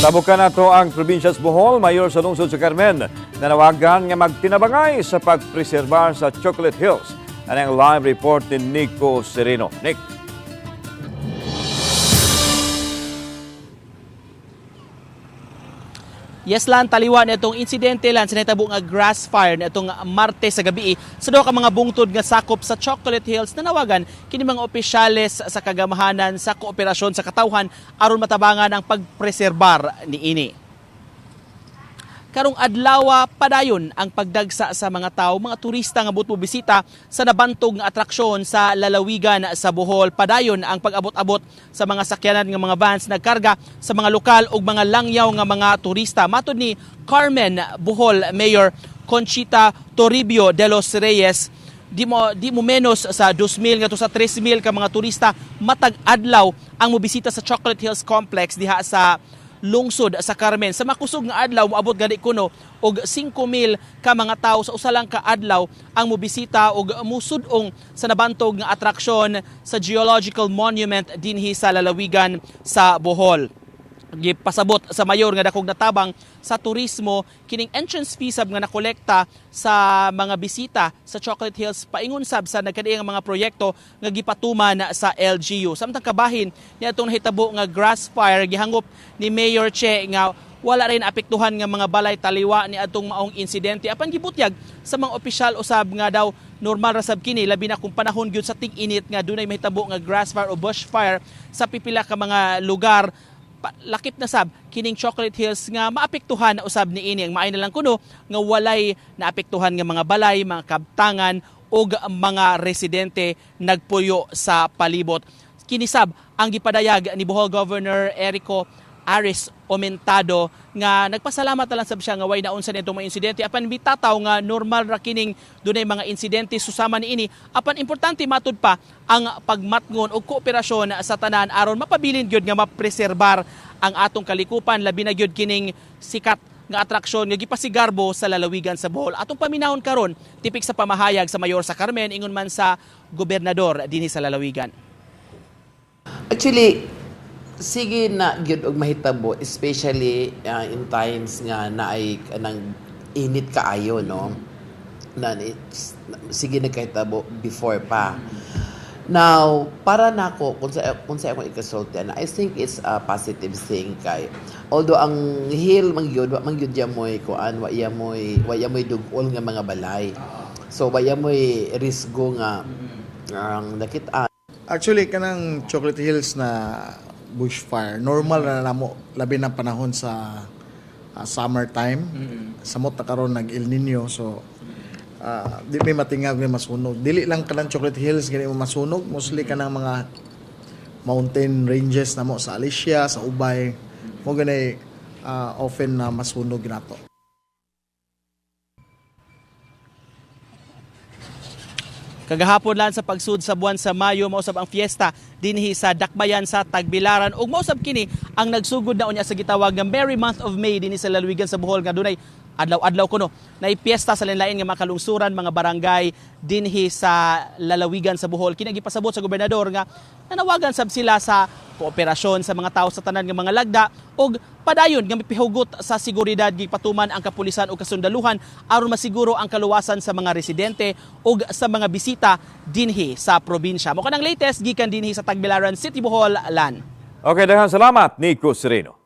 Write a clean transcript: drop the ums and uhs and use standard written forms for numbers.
Tabukan nato ang probinsya sa Bohol, mayor sa lungsod sa Carmen, nanawagan nga magtinabangay sa pagpreserbar sa Chocolate Hills. Ano ang live report ni Nico Sereno. Nick. Yes lan, taliwa na itong insidente lan sa nahitabo nga grass fire na itong Martes sa gabi sa duha ka mga bungtod nga sakop sa Chocolate Hills. Nanawagan kini mga opisyales sa kagamahanan sa kooperasyon sa katawhan aron matabangan ang pagpreserbar niini. Karong adlaw, padayon ang pagdagsa sa mga tao, mga turista nga buot bisita sa nabantog nga atraksyon sa lalawigan sa Bohol. Padayon ang pag-abot-abot sa mga sakyanan nga mga vans nagkarga sa mga lokal ug mga langyaw nga mga turista. Matod ni Carmen Bohol Mayor Conchita Toribio de los Reyes, di mo menos sa 2,000 ngadto sa 3,000 ka mga turista matag adlaw ang mobisita sa Chocolate Hills Complex diha sa lungsod sa Carmen. Sa makusog nga adlaw, moabot gani kuno og 5,000 ka mga tawo sa usa lang ka adlaw ang mobisita og musud-ong sa nabantog nga atraksyon sa geological monument dinhi sa lalawigan sa Bohol. Gipasabot sa mayor nga dakog natabang sa turismo kining entrance fee sab nga nakolekta sa mga bisita sa Chocolate Hills paingon sab sa nagkadiang mga proyekto nga gipatuman sa LGU. Samtang kabahin niadtong nahitabo nga grass fire, gihangop ni Mayor Che nga wala rin apektuhan nga mga balay taliwa ni atong maong insidente, apan gibutyag sa mga opisyal usab nga daw normal ra sab kini, labi na kung panahon gyud sa ting-init nga dunay mahitabo nga grass fire o bush fire sa pipila ka mga lugar. Lakip na sab kining Chocolate Hills nga maapektuhan na usab niini. Ang maay na lang kuno nga walay naapektuhan nga mga balay, mga kabtangan ug mga residente nagpuyo sa palibot. Kinisab ang gipadayag ni Bohol Governor Erico Aris Omentado nga nagpasalamat na lang sab siya nga way naunsa nitong mga insidente, apan bitataw nga normal ra kining dunay mga insidente susama niini, apan importante matud pa ang pagmatngon og kooperasyon sa tanan aron mapabilin gyud nga mapreserbar ang atong kalikupan, labi na gyud kining sikat nga atraksyon nga gipasigarbo sa lalawigan sa Bohol. Atong paminahon karon tipik sa pamahayag sa mayor sa Carmen ingon man sa gobernador dinhi sa lalawigan. Actually, sige na gyud og mahitabo, especially in times nga naay kanang init kaayo, no, na it's, sige nagkahitabo before pa. Now, para nako, kung sa akong ikasulti na, I think it's a positive thing kay although ang hill man gyud, wa man gyud yamoy kuan, wa yamoy dugol nga mga balay, so wa yamoy risgo nga ang nakita. Actually, kanang Chocolate Hills na bushfire, normal na namo, labi na panahon sa summertime. Samot na karon nag El Nino, so di may matingag may masunog. Dili lang kanang Chocolate Hills gani mo masunog, mostly kanang mga mountain ranges namo sa Alicia, sa Ubay, mo gani often na masunog nato. Kagahapon lang sa pagsud sa buwan sa Mayo, mausab ang fiesta dinhi sa Dakbayan sa Tagbilaran ug mausab kini ang nagsugod na unya sa gitawag nga Merry Month of May dinhi sa lalawigan sa Bohol nga dunay adlaw-adlaw kuno na piyesta sa lain-lain nga mga kalungsuran, mga barangay dinhi sa lalawigan sa Bohol. Kini gipasabot sa gobernador nga nanawagan sab sila sa kooperasyon sa mga tao sa tanan nga mga lagda ug padayon nga mipihugot sa seguridad. Gipatuman ang kapulisan ug kasundaluhan aron masiguro ang kaluwasan sa mga residente ug sa mga bisita dinhi sa probinsya. Mo kanang latest gikan dinhi sa Tagbilaran City, Bohol, lan. Okay, daghang salamat, Nico Sereno.